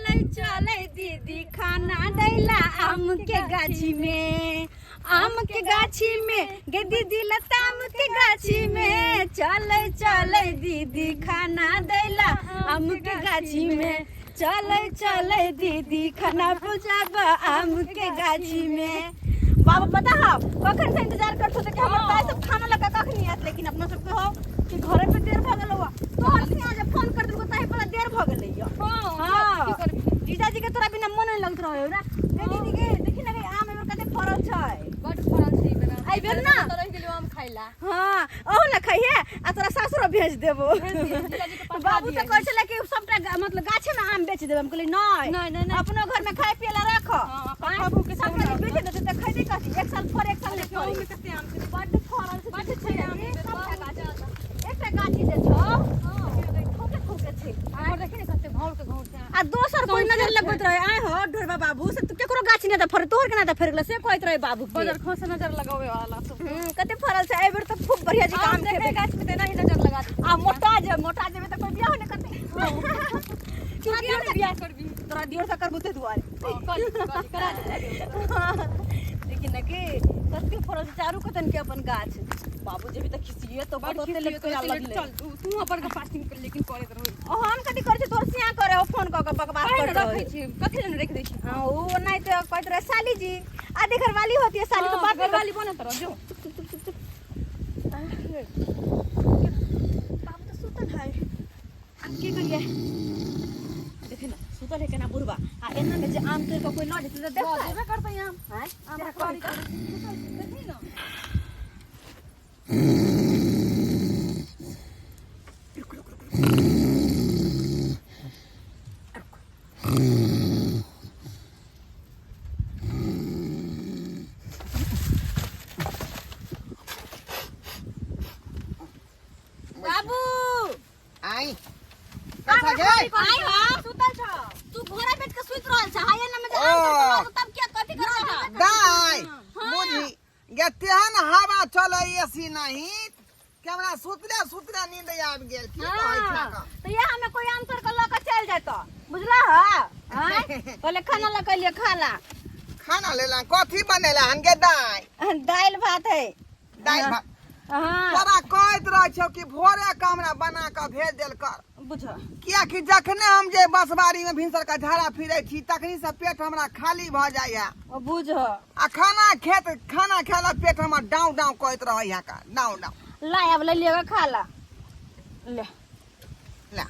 चले चले दीदी खाना दैला आम के गाछी में, आम के गाछी में गे दीदी लताम के गाछी में। चले चले दीदी खाना दैला आम के गाछी में, चले चले दीदी खाना पहुँचाब आम के गाछी में। बाबा पता है कखन से इंतजार करतो कि हमर दाई सब खाना लगा कखनी आयत, लेकिन अपना सबके हो कि घरे पे देर भ गेल हुआ। तोहर से आज फोन कर देलको ताहि पर देर भ गेलै यो। हां की करबी, जीजाजी के तोरा बिना मन नहीं लगत रहे ना। दीदी के देखी ना आम एबर कते फरल छै, बड फरल छै बेर। एहि बेर ना तो रहि गेलियो आम खाइला। हां ओहो ना खाइहे आ तोरा सासुर भेज देबो। जीजाजी के पठा बाबू दियै। तऽ कहै छलै कि सबटा मतलब गाछे में आम बेच देबै। हम कहलियै नहि नहि, नहि, नहि। अपनो घर में खाय पिए ला राख। हाँ, बाबू के सबटा जे बेच देतै तऽ खैबे कथी, एक साल फर एक साल नहि ओहिमे फरै। कते आम छै, बड्ड फरल छै, बड्ड छै आम एहि बेर, सबटा बहुत गाछ। ज्यादा। एकटा गाछी जे छौ, ठोके ठोके छै। हमर देखी ने कते घौर के घौर छै। आ दोसर कोई नजर लगबैत रहे, आय हो ढोरबा बाबू से तू केकरो गाछ नहि तऽ फरे, तोहर केना तऽ फरि गेलै से कहैत रहे बाबू के। बजर खो से नजर लगावे वाला सब। कते फरल छै एहि बेर तऽ खूब बढ़िया जी आम आम देखे खेबै। गाछ में तेना ही नजर लगा दे। आ मोटा जे मोटा जेबै तऽ कोई बियाह नहि करतै। तू किया नहि बियाह करबी? तोरा दियोर से करबू ताहि दुआरे। हाँ, कर ली, कर ली, करा दे, करा दे। लेकिन ने कि कते फरल छै चारू कतन के अपन गाछ। बाबू जेबी तऽ खिसिए तो बड़ ओते खिसियो लेट तो करा ओते लेट लगलै। चल, तू तू अपन के फास्टिंग कर, लेकिन करैत रहै। ओ हम कथी करै छी, तोहर सिया करे हो फोन कऽ के बकवास काहे करैत ने रहै। रखै छी, कथी लए ने रखि दै छी? हाँ, ओ ओनाहिते कहैत रहै साली जी आधे घरवाली होती है साली तो हाँ, बात नहीं घरवाली बनत रह जो। चुप चुप चुप चुप। बाबू तऽ सुतल है, आब की करियै? देखी ना सुतल है केना बुढ़बा, आ एना में जे आम तोड़ि कऽ कोइ लऽ जेतै तऽ देखतै। जेबे करतै आम। आँय? आम सएह रखवाली कहै करै छै, सुतल छै, देखी ना। रुक रुक रुक रुक। बाबू आई कथा गे आई हो सुतल छौ। तू घोड़ा बैठ के सुति रहल छ, हाय ना में जे आम तोड़ के लऽ जेतौ, तब क्या कथी करबै छ? दाई बुझी गे तेहन हवा चलै एसी नहीं कि हमरा सुतले सुतले नींद आबि गेल। की कहै हाँ, छह का? तऽ इएह में कोई आम तोड़ के लऽ के चलि जेतौ, बुझला ह? आँय? पहिले खाना लऽ के अलियै खाला। खाना लेला कथी बनेला हन गे दाई? दालि भात है। दालि भात। हाँ। तोरा कहैत रहै छौ कि भोरे के हमरा बना कऽ भेज देल कर। बुझ कियाकि जखने हम जे बसबाड़ी में भिनसर के झाड़ा फिरै छी तखनी से पेट हमरा खाली भऽ जाइया। ओ बुझ आ खाना खेत खाना खेला पेट हमर डाँव डाँव कहैत रहैया का डाँव डाँव। ला आब ले लिअ खा ला ले। ला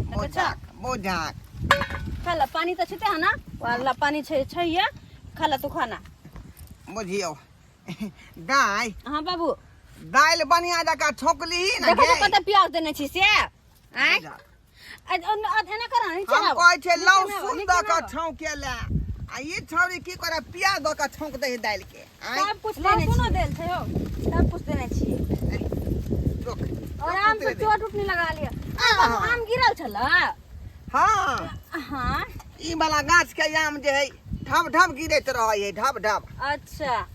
बोझाक बोझाक खा ला, पानी तऽ छेते है ना, वाला पानी छै छै या खा ला तू खाना। बुझियौ दाइ। हाँ बाबू। दालि बढ़िया जकाँ छौंकली ने देखो गे। तो कते प्याज देने छी से। आँय? बुझा। एना कर ना, नीचे हम आबो। कहै छै नीचे लहसुन आबो, नीचे दऽ कऽ आबो। छौंके ले, आ ई छौरी की करे प्याज दऽ कऽ छौंक दै है दालि के। आँय? सब कुछ देने लहसुनो छी। देल छै हो। सब कुछ देने छी। रोक। आराम से उतरे दे। चोट उट नहीं लगा लिया। आह। आम गिरल छला। हाँ। हाँ। ई वाला गाछ के आम जे है ढब ढब गिरैत रहै है, ढब ढब। अच्छा।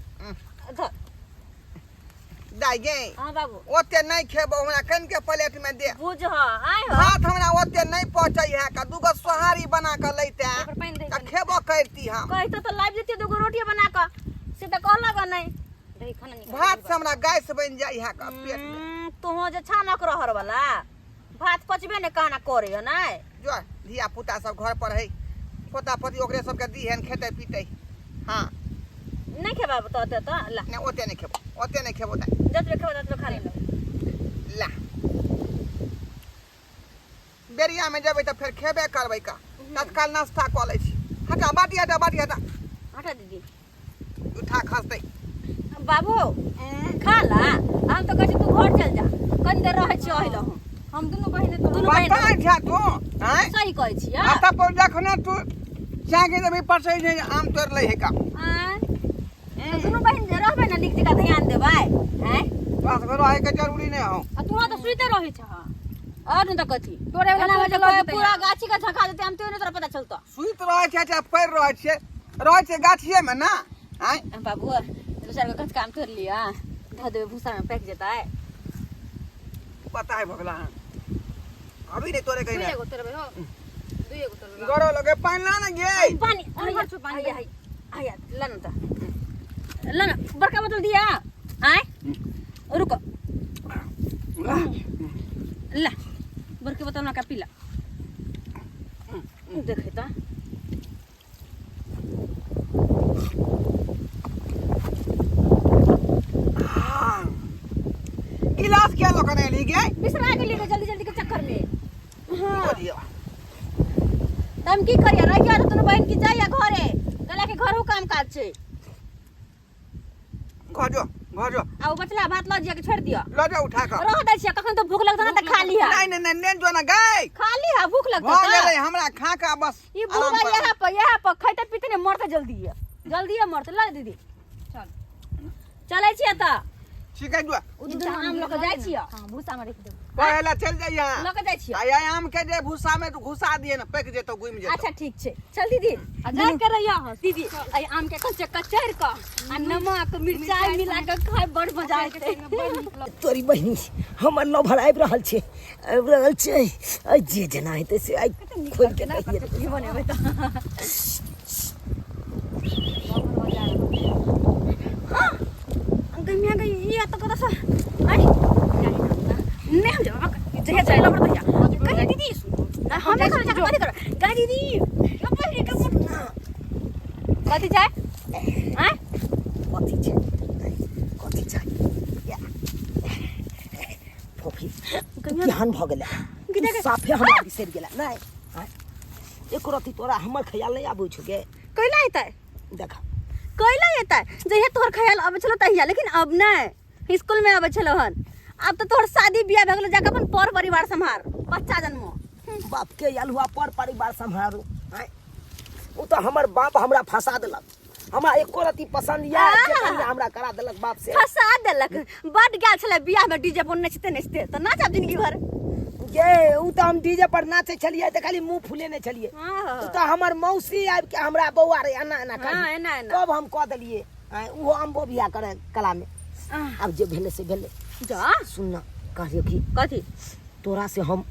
दाइ गे। हाँ बाबू। ओते नहीं खेबो, हमरा कनिके प्लेट में दे। बुझ आय हो। भात हमरा ओते नहीं पचै है का, दूगो सोहारी बना के लैते ओकर पानि दही तऽ कनि। खेबो करती हम। कहितो तऽ लाबि देतियै दूगो रोटी बना कऽ, से तऽ कहलक नहि। दही खाना निकाल। भात से हमरा गैस बनि जाइ है का पेट में। तोहो जे छानक रहर वाला भात पचबे ने कहना करे हो नै। जो धिया पुता सब घर पर है, पोता पोती ओकरे सबके दीहन खेतै पीतै। हाँ। नहीं खेबा तो ओते तो ला। नहीं ओते नहीं खेबो, ओते नहीं खेबो दाइ। जतबे खेबो ततबे खा ले। ला। बेरिया में जेबै तऽ फेर खेबे करबै का, तत्काल नाश्ता कऽ लै छी। हटा बाटी, हटा बाटी, हटा। हटा दीदी। उठा खसतै। बाबू खा ला, हम तऽ कहै छी तू घर चल जा, कनि देर रहै छी अहिलहुँ। हम दुनू बहिन तऽ दुनू बहिन बताइ छा तू, आँय? सही कहै छी, आ तब पर जखने तू चाहे देबही परसै छै आम तोड़ि लै है का। आँय? तऽ दुनू बहिन जे रहबै ने नीक जकाँ ध्यान देबै, आँय? बस रहै के जरूरी नहि हौ। आ तोरा तऽ सुइते रहै छह। और नहि तऽ कथी? तोरे एना तोरे जे लऽ कोइ जेतै पूरा यहाँ। गाछी के झंखा देतै हम तो नहि तोरा पता चलतौ। सुति रहै छै चाहे पड़ि रहै छै, रहै छै गाछिए में ना। आँय? बाबू दू चारि गो कचका आम तोड़ि लिअ, धऽ देबै भूसा में पाकि जेतै। पता है भगला हन अभी नहीं तोड़े गई दुइए गो तोड़बै हो, दुइए गो। करबै। गरो लगे पानि ला ने गे। पानी उम्हर छौ पानी। आया आया, ला न त, ला न, बड़का बोतल दिया। आय रुको, ला बड़के बोतल ना का पीला। देखे त गिलास क्या लोग ने ली गे? बिसरा गेली जल्दी जल्दी के चक्कर में। हाँ। बोलियो। त हम की करिया रह गया त बहन की जाइया घरे, गला के घरो काम काज छै। घर जो, घर जो। आ उ बचला भात ल जिया के छोड़ दियो। ल जा उठा कर। रह दै छियै, कखन तो भूख लगतौ ना त खा लिहा। नहीं नहीं नहीं, नहीं जो ना गए। खा लिहा, भूख लगतौ भऽ त। गेलै हमरा खा के बस। ई बुढ़वा आराम कर। यहाँ पर, यहाँ पर खैते पीते ने मरते जल्दी है, जल्दी है मरते। ल दीदी चल। चलै छियै त। ठीक है जो। उ दुनू आम लऽ के जाइ छियै। हां, भूसा में रख देब। पहले चल जाइए। लऽ के जाइ छियै। आ ये आम के जे भूसा में घुसा दिए ना, पक जेतो, घुम जेतो। अच्छा ठीक छै, चल दीदी। आ जा के रहिया हस। दीदी, एहि आम के कच्चे कचरि कऽ आ नमक मिरचाई मिला कऽ खाय बड़ मजा एतै। तोरी बहिनी, हमर लभर आबि रहल छै, आबि रहल छै। आइ जे जेना हेतै से आइ खोलि के कहिए। की बनेबै तऽ? गमिया गई ई त कतऽ से आई नहीं, हम जब जहिया चले लबर तहिया कही दीदी। हम नहीं करै, कथी करै गा दीदी? कथी चाय आय? कथी छै, कथी छै? फोफी, केहन भऽ गेलै? तू साफे हमरा बिसरि गेलै। नहि आँय? एको रत्ती तोरा हमर ख्याल नहि आबै छौ गे? कैला हेतै? देख। कैला हेतै? जहिया तोहर ख्याल अबै छलौ तहिया, लेकिन अब नहि। स्कूल में अबै छलौ हन, आब तऽ तोहर शादी बियाह भऽ गेलौ, जाके अपन पर परिवार सम्हार, बच्चा जन्मो। बाप के आयल हुआ पर परिवार सम्हारू? आँय? ओ तऽ हमर बाप हमरा फंसा देलक। हमरा एको रत्ती पसंद या जे कनिया हमरा करा देलक बाप से। फंसा देलक? बड गेल छलै बियाह में डीजे पर नचते नचते, तऽ नाचब जिंदगी भर। गे, उ तऽ हम डीजे पर नाचै छलियै तऽ खाली मुंह फुलेने छलियै। उ तऽ हमर मौसी आबि के हमरा बौआ रे एना एना कर। हाँ, एना एना। तब हम कऽ देलियै। आँय, उहो अम्बो बियाह करे कला में। आब जे भेलै से भेलै। जा। सुन ना, कहलियौ कि कथी? तोरा से हम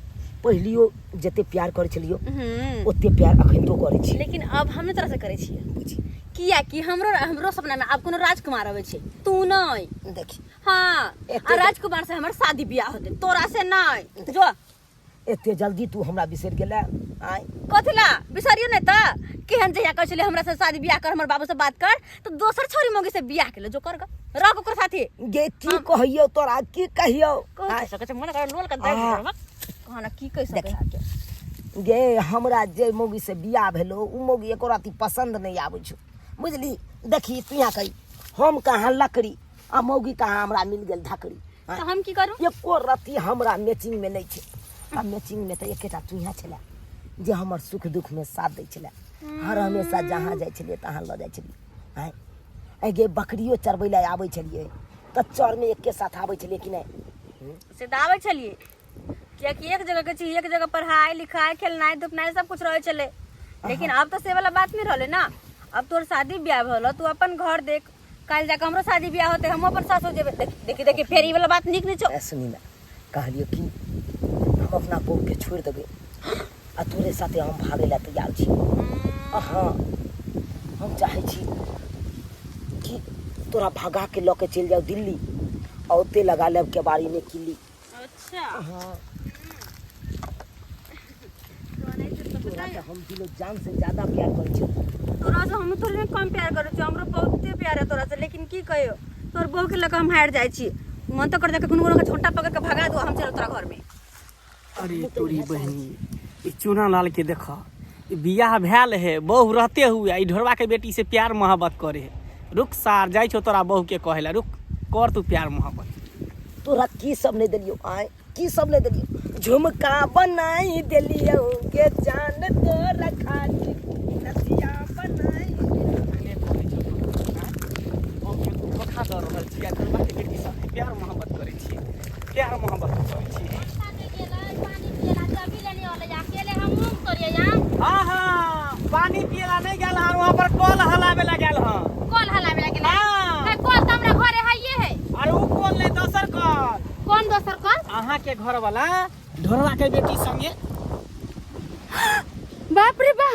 पहिलियो जते प्यार करै छलियौ, हम्म ओते प्यार अखन तो करै छी। लेकिन अब हम नहि तोरा से करै छियै। बुझी। किया कि हमरो हमरो सपना में आब कोनो राजकुमार अबै छै, तू नहि। देखी। हाँ। आ राजकुमार से हमर शादी बियाह होतै, तोरा से नहि। जो। एते जल्दी तू हमरा बिसरि गेलै? आँय? कथी ला बिसरियो नहि तऽ? केहन जहिया कहै छलै हमरा से शादी बियाह कर, हमर बाबू से बात कर, तऽ दोसर छोरी मौगी से बियाह केले। जो कर ग, रह ओकर साथी। गे, की कहियौ तोरा, की कहियौ? कह सकै छै? मन कर लोल के दे। आ। कहना की कहि सकै है के? गे, हमरा जे मौगी से बियाह भेलो, उ मौगी एको राति पसंद नहीं आबै छौ, बुझली? देखी, तू यहाँ कही, हम कहाँ लकड़ी आ मौगी कहाँ हमरा मिल गेल धकड़ी। तऽ हम की करू? एको रत्ती हमरा मैचिंग में नहीं छै। आ मैचिंग में तऽ एकेटा तू छलै जे हमर सुख दुख में साथ दै छलै। हर हमेशा जहाँ जाइ छलियै तहाँ लऽ जाइ छलियै। आँय आँय गे, बकरियो चरबै लए आबै छलियै तऽ चरमे एके साथ आबै छलियै कि नहि? से तऽ आबै छलियै, कियाकि एक जगह के छी, एक जगह पढ़ाई लिखाई खेलनाइ धुपनाइ सब कुछ रहै छलै। लेकिन आब तऽ से वाला बात नहि रहलै ना। अब तोहर शादी ब्याह भेल, तू अपन घर देख। काल्हि जाके हमरो शादी ब्याह होतै, हमहूँ अपन सासुर जेबै। देखी देखी देखी, फेर ई वाला बात नीक नहि छौ। ए, सुनी ने, कहलियो कि हम अपना बहू के छोड़ि देबै आ तोरे साथे हम भागै लए तैयार छी। आ हँ, हम चाहै छी कि तोरा भगा के लऽ के चलि जाउ दिल्ली आ ओते लगा लेब केबाड़ीमे किल्ली। अच्छा। हाँ, तोरा तऽ हम दिलो जान से ज्यादा प्यार करै छी। तोरा से हम थोड़े कम प्यार करै छी, हमरो बहुते प्यार है तोरा से। लेकिन की कहियो, तोहर बहू के लऽ कऽ हम हारि जाइ छी। मन तऽ कर कोनो कोनो के झोंटा पकड़ के भगा दो, हम चलो तोरा घर में। अरे तोरी बहिनी, ई चूना लाल के देख, ई बियाह भेल है बहू रहते हुए ई ढोरवा के बेटी से प्यार मोहब्बत करे है। रुक सार, जाइ छौ तोरा बहू के कहे ला। रुक, कर तू प्यार मोहब्बत। तोरा की सब नहीं देलियो? आय, की सब नहीं देलियो? झुमका बनाई देलियो के जान, तोरा खातिर नथिया बनाई। अखने कहै छौ तू, आँय? बहू के तू धोखा दऽ रहल छी आ ढोरवा के बेटी से प्यार मोहब्बत करै छी, प्यार मोहब्बत करै छी। हाँ हाँ, पानी पियला नहीं गेल हन, वहाँ पर कल हलावे ला गेल हन। कल हलावे ला गेल? हाँ। कल त हमरा घरे हइये है। अरे उ कल नहीं, दोसर कल। कौन दोसर कल? अहाँ के घर वाला ढोरवा के बेटी संगे। बाप रे बा,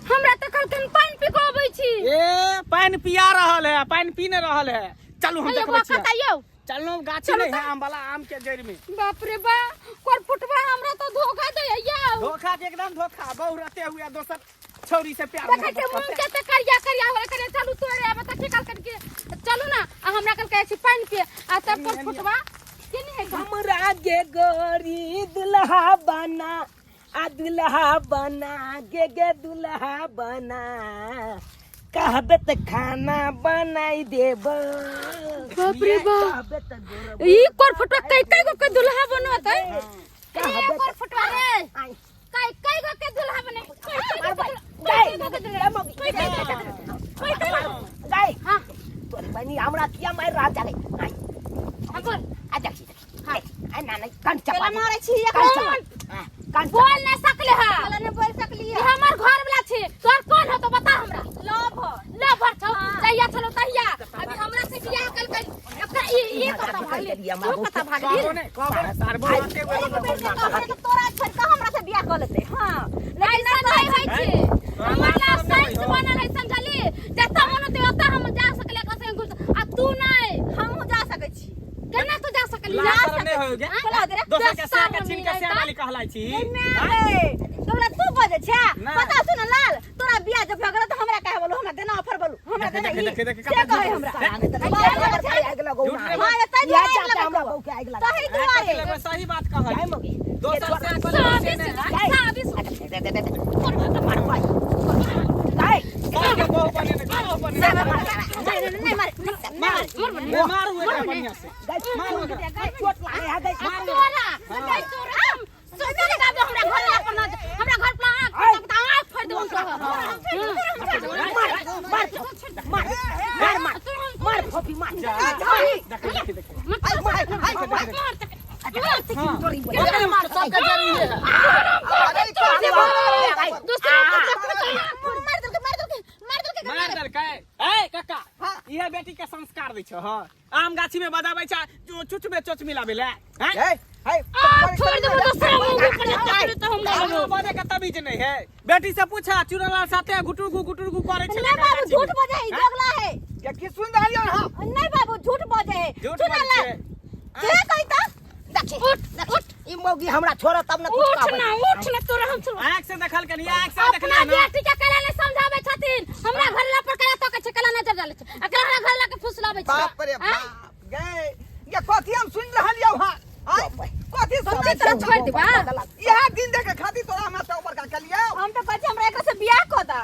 हमरा तऽ कहलखिन पानि पी कऽ अबै छी। ए पानि पिया रहल है, पानि पी नहीं रहल है। चलू हम अरे देखबै बा, छियै। कतऽ यौ? चलू गाछी चलू नहीं है तऽ। आम वाला, आम के जड़ में। बाप रे बा, कोरफुटवा हमरा तऽ धोखा दै यौ। धोखा के एकदम धोखा, बहु रहते हुए दोसर छौरी से प्यार देखै मोहब्बत छै मुँह करते। के तऽ करिया करिया होले, करिया चलू तोरे आब तऽ की कहलखिन कि चलू ना, आ हमरा कहलकै छी पानि पिए, आ तब कोरफुटवा के नहीं है का? हमरा गे गोरी दुल्हा बना, आ दुल्हा बना गे गे दुल्हा बना, कहबे त खाना बनाई देब। बाप रे बाप, कहबे त गोरब। ई कोरफुटवा कई कई गो के दुल्हा बनत है। कहबे त कोरफुटवा रे, आई। कई कई गो के दुल्हा बने, कई कई गो के गाय, दुल्हा, कई कई गो के दुल्हा, कई कई गो के दुल्हा, कई कई गो। गाय, हां तोरी बहिनी हमरा किया मारि रहल छलै? आई। हां बोल। आ देखी देखी देखी, आई ना नहीं कंठ चपा केला दे। मारै छी कंठ एकरा? चपा, हां, कंठ बोल नहीं सकले है। केला नहीं बोल सकली ई हमर घर वाला छी, तोर कौन हो तो बता हमरा। लव लवर छौ, जहिया छलो तहिया। अभी हमरा से बियाह कलकै एकरा ई ई कता भागली, तू कता भागली? कहबो नहीं, कहबो नहीं, सार बहु रहते हुए एक बेर के कहबै तऽ तोरा छोड़ि कऽ हमरा से बियाह कऽ लेतै। हँ, लेकिन ऐसा नहि नहीं कहै होइ छी। छै। हमर लाइसेंस बनल है, समझली? जतऽ मन होतै ओतऽ हम जा सकले एकरा संगे घुस, आ तू नहि। हमहूँ जा सकै छी। केना तू जा सकली? लाज जा शरम नहीं सकै होगे? आँय? चला दे रे। दोसर के दस से के छीन के साल से वाली कहलाई छी। गे माय गे, तोरा तू बजै छै? नहि। पता छौ ने लाल, तोरा बियाह जब भऽ गेलौ तऽ हमरा कहै बोलू, हमरा देना ऑफर बोलू, हमरा देखे, देना देखे, ई। देखे, देखे, से कते कहै झूठ हमरा। आने त बाप रे, आगि लगौ झूठ ना। नहीं हाँ, ताहि इएह दुआरे आगि चाहते हमरा लगौ। बहू के आगि लगा। ताहि दुआरे। लगबै सही बात कहली। गाय मौगी। दोसर से साबिस, साबिस। मार भाई। गाय। के बहु बने ने, बहु बने ने। नहि, नहि, नहि मार, नहि मार। नहीं, मारू एकरा बढ़िया से। गाय, चोट लागे है गाय। आ तोरा, गई तोरा, हम सोचले कि हमरा घर ला पर ना, हमरा घर पर आँख फोड़ देबो, आँख फोड़ देबो तोरा। मार मार मार मार मार मार फोफी मार। देखे देखे देखे। तोरी बहिनी। ओकरे मार, सबके जरूरी है। अरे कथी भऽ गेलै? मार देलकै, मार देलकै, मार देलकै। मार देलकै। ए काका, इहे बेटी के संस्कार दै छौ। हँ, आम गाछी में बजाबै छै, चुच में चोच मिलाबै ले हैं? ए, हे, छोड़ देबो दोसरा मुंह पर जते तो हम आम बजे के तमीज नहीं है। बेटी से पूछा, चुनलाल साथे गुटुर गु गुटुर गु करे छै। नहि बाबू, झूठ बजै है, दोगला है। ये की सुन रहलियै हँ? नहि बाबू, झूठ बजै है। झूठ चुना बजै लाल छै। के कहि तऽ देखी उठ उठ, ई मौगी हमरा छोड़त तब ने कुछ उठ कहबै। ना, उठ ना, तोरा हम छोड़। आँख से देखल कनी, आँख से अपना देखले ना। बेटी के कला नहीं समझाबै छथिन, हमरा घर ला पर कला तो के कला नजर डालै छै, एकरा हमरा घर ला के फुसलाबै छै। बाप रे आँय? बाप, गए ये कथी हम सुन रहलियै हँ? आँय? कथी सुन तोरा छोड़ि देबा? इएह दिन देखे खातिर तोरा हमरा से ऊपर का केलियौ। हम तऽ कहै छी हमरा एकरा से बियाह कऽ दऽ।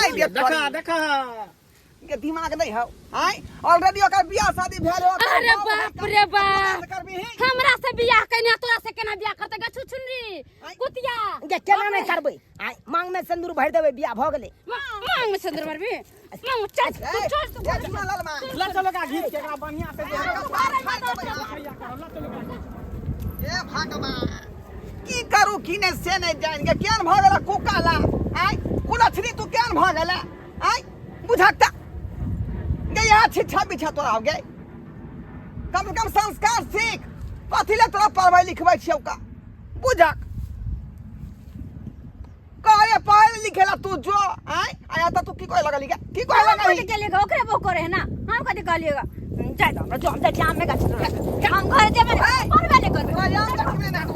आइ बे देखा देखा, के दिमाग नहीं हौ। आँय, ऑलरेडी ओकर बियाह शादी भेल हो। अरे बाप रे बाप, करबिही? हमरा से बियाह केने तोरा से केना बियाह करतै गे छुछुनरी कुतिया? गे केना नहि करबै? आइ मांग में सिंदूर भरि देबै, बियाह भऽ गेलै। मांग में सिंदूर भरबी? मांग में चल तू, चल तू। ए, चुना लाल मां। ल चलो का घीच के एकरा बढ़िया से दे। कपार फाड़ि देबै हम। भैया करो, ल चलो का घीच। ए भगवान, की करू की नहि से नहि जानि गे। केहन भऽ गेला कुकाला? आँय कुलछनी, तू केहन भऽ गेला? आँय बुझक तऽ गे, यहाँ छिच्छा बिछा तोरा हो गे। कम से कम संस्कार सीख। कथी ले तोरा पढ़बै लिखबै छियौ का? बुझक कहे पढ़े लिखे ला तू जो। आँय, आया तऽ तू की कहे लगली गे? की कहे हम लगली? कथी केलिएगा? ओकरे बहु करे है ना, हम कथी कहलिएगा? जाय दो हमरा, जो हम जाइ छी आम में गाछी तोड़े। हम घर जेबै ने, पढ़बे नहि करबै। तोरा याद रखबे ना तू।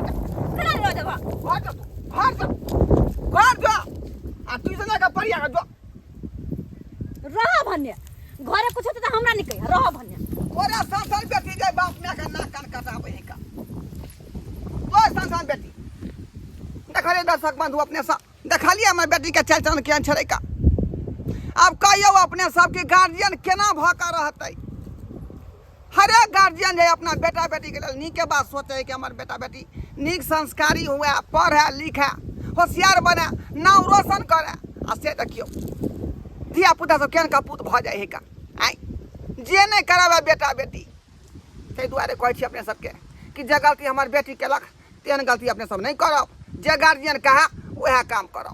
केना रह जेबा? घर जो तू, घर जो, घर जो, आ ट्यूशन जाके पढ़िया जो। रह भन्ने घरे कुछ होतै तऽ हमरा नहि कहिया, रह भन्ने। तोरा संसान बेटी जाय बाप माय के नाक कान कटाबै है का? तोर संसान बेटी। देखलियै दर्शक बंधु, अपने सब देखलियै हमर बेटी के चालि चलन केहन छलै का। आब कहियौ अपने सबके, गार्जियन केना भऽ कऽ रहतै? हरेक गार्जियन जे अपना बेटा बेटीके लेल नीके बात सोचै है कि हमर बेटा बेटी नीक संस्कारी हुए, पढ़ै लिखै, होशियार बनै, नाम रोशन करै, आ से देखियौ धिया पुता सब केहन कपूत भऽ जाइ है का। आँय, जे नहि कराबै बेटा बेटी। ताहि दुआरे कहै छी अपने सबके कि जे गलती हमर बेटी केलक तेहन गलती अपने सब नहि करब। जे गार्जियन कहै वएह काम करब।